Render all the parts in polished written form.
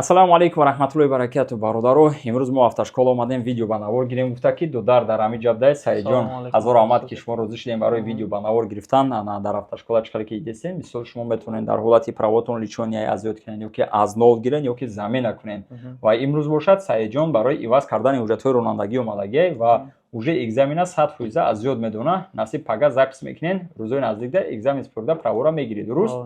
Ассалому алайкум ва раҳматуллоҳи баракату, бародаро. Имрӯз мо автошкола омадем, видео ба навор гирем. Гуфта ки дудар дар ҳамин ҷабдаи Саидҷон, ҳазор омад, ки шумо розӣ шудем барои видео ба навор гирифтан. Ана, дар автошкола чӣ ки дидесем, мисол, шумо метавонед дар ҳолати правотон лишения аз ёд кунед ё ки аз нол гирен, ё ки замена кунед. Ва имрӯз бошад, Саидҷон барои иваз кардани ҳуҷҷатҳои ронандагӣ омадагӣ ва уже экзамена 100% аз ёд медона. Насиб, пага запись мекунен, рӯзои наздикда экзамен супорида, правора мегирӣ, дуруст?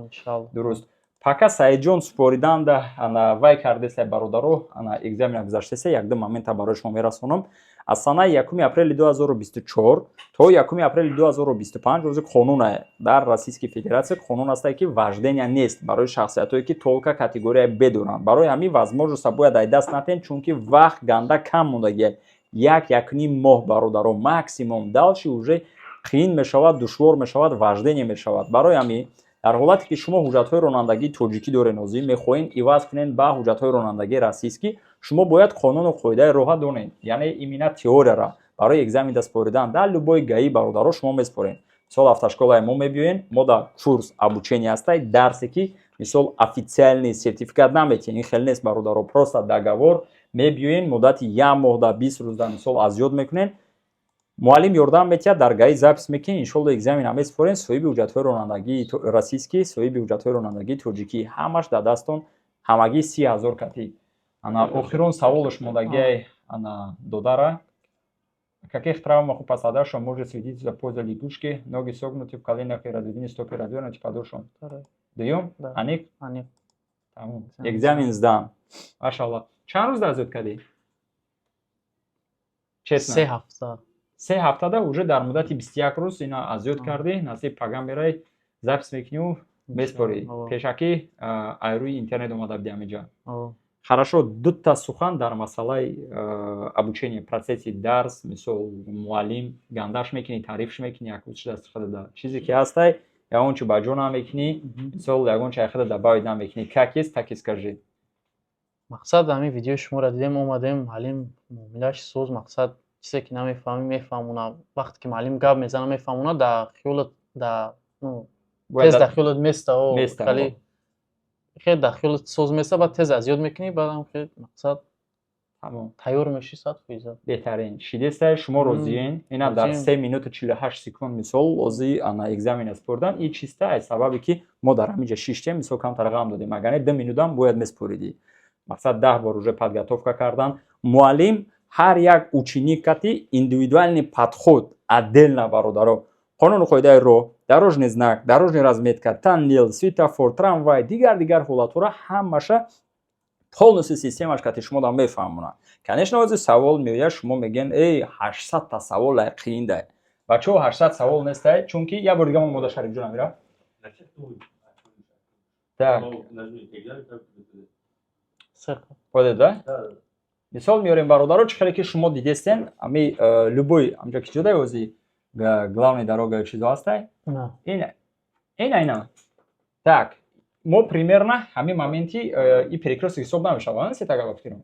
Дуруст. Пока Саидҷон супориданда, ана, вай кардеса, бародаро, ана, экзамена гузаштеса, якду момента барои шумо мерасонам. Аз санаи 1 апрели 2024 то 1 апрели 2025 рӯзи қонуна дар Российской Федерация қонун астае, ки вождения нест барои шахсиятҳое, ки только категорияи Б доранд. Барои ҳамин возможность бояд ай даст натен, чунки вақт ганда кам мондагия, як, якним моҳ, бародаро, максимум. Дальше уже қиин мешавад, душвор мешавад, вождение мешавад. Барои ҳамин, дар ҳолате ки шумо ҳуҷҷатҳои ронандагии тоҷикӣ доред, нозӣ мехоҳед иваз кунед ба ҳуҷҷатҳои ронандагии российскӣ, шумо бояд қонуну қоидаи роҳа донед, яъне именно теорияра. Барои экзамен споридан дар любой ГАИ, бародаро, шумо меспоред. Мисол, автошколаи мо мебиёен, мо дар курс обучение ҳастай, дарсе ки, мисол, официальный сертификат наметиҳен, ин хел нест, бародаро, просто договор. Мебиёен, муддати як моҳ да 20 рӯзда, мисол, аз ёд мекунед, муаллим ёрдам метиҳад, дар ГАИ запись мекунед, иншолло, экзамена месупоред, соҳиби ҳуҷҷатҳои ронандагии российскӣ, соҳиби ҳуҷҷатҳои ронандагии тоҷикӣ, ҳамаш дар дастон, ҳамагӣ 30 000 кати. Ана, охирон саволаш мондагиай, ана, додара: каких травмах у пострадавшего может свидетельствовать поза лягушки, ноги согнуты в коленах и разведены, стопы развернуты подошвам? Дуюм аниқ. Тамом, экзамен сдан, машалло. Чанд рӯз дар зуд кардӣ, честно? 3 ҳафта. 3 ҳафтада уже дар муддати 21 рӯз ина аз ёд кардӣ. Насиб, паган мерай, запись мекунӣ, меспорӣ. Пешакӣ ай рӯи интернет омада будӣ ҳамиҷа. Хорошо, дута сухан дар масъалаи обучение, процесси дарс. Мисол, муаллим гандаш мекунӣ, таърифш мекунӣ, якчида чизе ки ҳастай, ягон чи ба ҷо намекунӣ, мисол, ягон чи айхада добавить намекунӣ, как есть, так и скажи. Мақсад, ҳамин видеои шуморо дидем, омадем. Муаллим муомилааш соз, мақсад, чизе ки намефаҳмӣ, мефаҳмона. Вақте ки муаллим гап мезана, мефаҳмона, дар хиёлат да, ну, тез дар хиёлат места, хеле хеле дар хиёлат соз места, баъд тез аз ёд мекунӣ, баъдам хеле, мақсад, тайёр мешӣ 100%. Беҳтарин шидестай, шумо розиен? Ина, дар 3 минуту 48 секунд, мисол, ози, ана, экзамена спордан. И чиста аз сабабе ки мо дар ҳамин ҷа шиштем, мисол, камтар ғам додем. Агар не, 2 минутам бояд меспоридӣ. Мақсад, 10 бор уже подготовка кардан. Муаллим ҳар як ученик кати индивидуальный подход, отдельно, бародаро. Қонуну қоидаи роҳ, дорожный знак, дорожный разметка, тоннел, светофор, трамвай, дигар дигар ҳолатҳоро ҳамаша полностью системаш кати шумо да мефаҳмонад. Конечно, ҳозир савол меояд, шумо мегӯен: «Эй, 800-та савол қииндай». Бачаҳо, 800 савол нестай, чунки як бор дига мо мода Шарифҷон амира. Так, да, мисол меорем, бародаро, чӣ хеле ки шумо дидестен, ами любой амҷа ки ҷодай, ози главный дорога чизо ҳастай, ина, ина, ина. Так, мо примерно ҳамин моменти и перекрёсток ҳисоб намешавад, сетага, ба фикрам,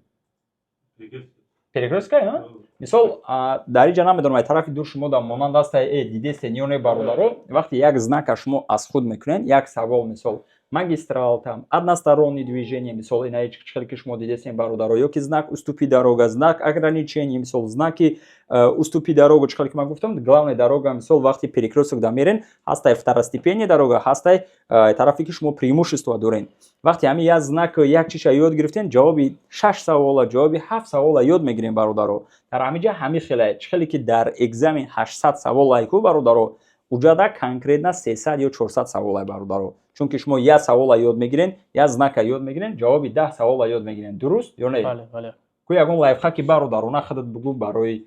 перекрёстка. Мисол, дар инҷа, намедонам, ай тарафи дур шумо да монанд ҳастай, дидестен ё не, бародаро, вақте як знака шумо аз худ мекунед, як савол, мисол, магистрал, там одностороннее движение, мисол, ина хеле ки шумо дидесем, бародаро, ё ки знак «уступи дорога», знак ограничение, мисол, знаки «уступи дорогу», чӣ хеле ки ман гуфтам, главная дорога, мисол, вақти перекрёсток да мерен, ҳастай второстепенная дорога, ҳастай тарафе ки шумо преимущество дорен. Вақте ҳамин як знак, як чиша ёд гирифтен, ҷавоби шаш савола, ҷавоби ҳафт савола ёд мегирем, бародаро. Дар ҳамин ҷа ҳамин хеле, чӣ хеле ки дар экзамен 800 савол айку, бародаро, уҷада конкретно 300 ё 400 саволай, бародаро, чунки шумо як савола ёд мегирен, як знака ёд мегирен, ҷавоби 10 савола ёд мегирен. Дуруст ё не? Ку ягон лайфхаки, бародарона, худат бугӯ барои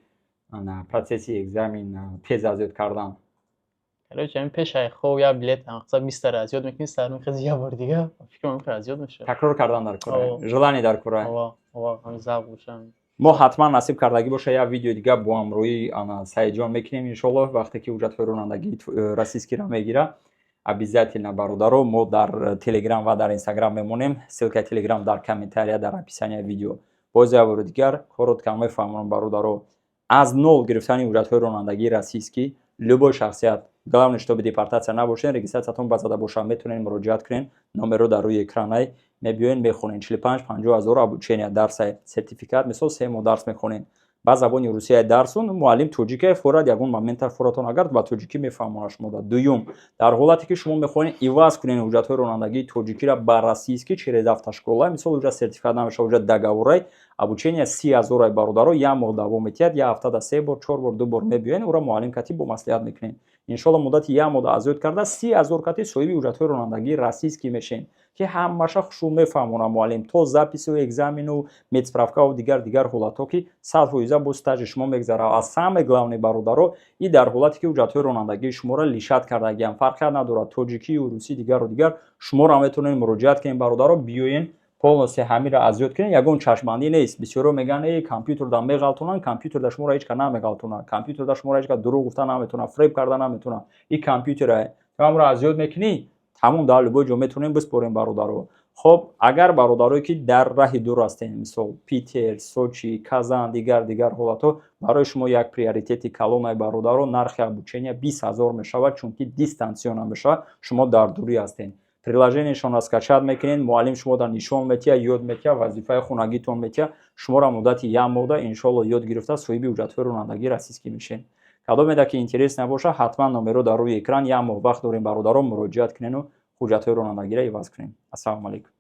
процесси экзамен тез аз ёд кардан. Короче, ҳамин пешаи хоб як билет, мақсад, 20-тара аз ёд мекунӣ, сар мехези, як бори дига фикр мекунӣ, аз ёд мешавад. Такрор кардан дар кора, желание дар кора. Ҳамин завқ боша. Мо ҳатман, насиб кардагӣ боша, як видеои дига бо ҳамроҳии, ана, Саидҷон мекунем, иншоаллоҳ, вақте ки ҳуҷҷатҳои ронандагии российскиро мегира. Обязательно, бародаро, мо дар Телеграм ва дар Инстаграм мемонем. Ссылкаи Телеграм дар комментария, дар описания видео. Боз як бори дигар коротко мефаҳмонам, бародаро: аз нол гирифтани ҳуҷҷатҳои ронандагии российскӣ любой шахсият. Главное, чтобы депортация набошен, регистрациятон базада боша, метавонед муроҷиат кунед. Номерро дар рӯи экранай мебиёен, мехонед. 45 50 ҳазор обучения дарсай, сертификат. Мисол, 3 моҳ дарс мехонед ба забони русия. Дарсун муаллим тоҷикае форад, ягон момента форатон агар ба тоҷикӣ мефаҳмонад шумо. Дуюм, дар ҳолате ки шумо мехоҳед иваз кунед ҳуҷҷатҳои ронандагии тоҷикиро ба российский через автошкола, мисол, уҷа сертификат намешавад, уҷа договорай обучения 30 ҳазорай, бародаро, як моҳ давом метиҳад. Як ҳафтада се бор, чор бор, ду бор мебиёед, ӯро муаллим катиб бо маслиҳат мекунед. Иншолло, муддати як моҳ аз ёд карда, 30 ҳазор кати соҳиби ҳуҷҷатҳои ронандагии российский мешавед, ки ҳамаша хушрӯ мефаҳмонад муаллим, то запису экзамену медсправкаву дигар дигар ҳолатҳо, ки 100 фоиза бо стажи шумо мегзарад. А самое главное, бародаро, и дар ҳолате ки ҳуҷҷатҳои ронандагии шуморо лишать кардагиам, фарқият надорад, тоҷикию русӣ, дигару дигар, шуморо метавонед муроҷиат кунед, бародаро, биёен, полностью ҳамиро аз ёд кунед. Ягон чашмбандӣ нест. Бисёро мегӯянд: «Э, компютерда меғалтонанд». Компютерда шуморо ҳеҷ кас намеғалтонад, компютерда шуморо ҳеҷ кас дурӯғ гуфта наметавонад, фиреб карда наметавонад. И компютерае ҳамро аз ёд мекунӣ, тамом, дар любой ҷо метавонем биспорем, бародаро. Хоб, агар бародарое ки дар раҳи дур ҳастем, мисол, Питер, Сочи, Казан, дигар дигар ҳолатҳо, барои шумо як приоритети калонай, бародаро. Нархи обучения 20 ҳазор мешавад, чунки дистанционно мешавад, шумо дар дурӣ ҳастем. Приложениешонро скачать мекунед, муаллим шуморо нишон метиҳад, ёд метиҳад, вазифаи хонагитон метиҳад. Шуморо муддати як моҳда, иншоалло, ёд гирифта, соҳиби ҳуҷҷатҳои ронандагии российский мешавед. Кадомеда ки интерес набошад, ҳатман номерро дар рӯи экран. Як моҳ вақт дорем, бародарон, муроҷиат кунену ҳуҷҷатҳои ронандагиро иваз кунем. Ассалому алайкум.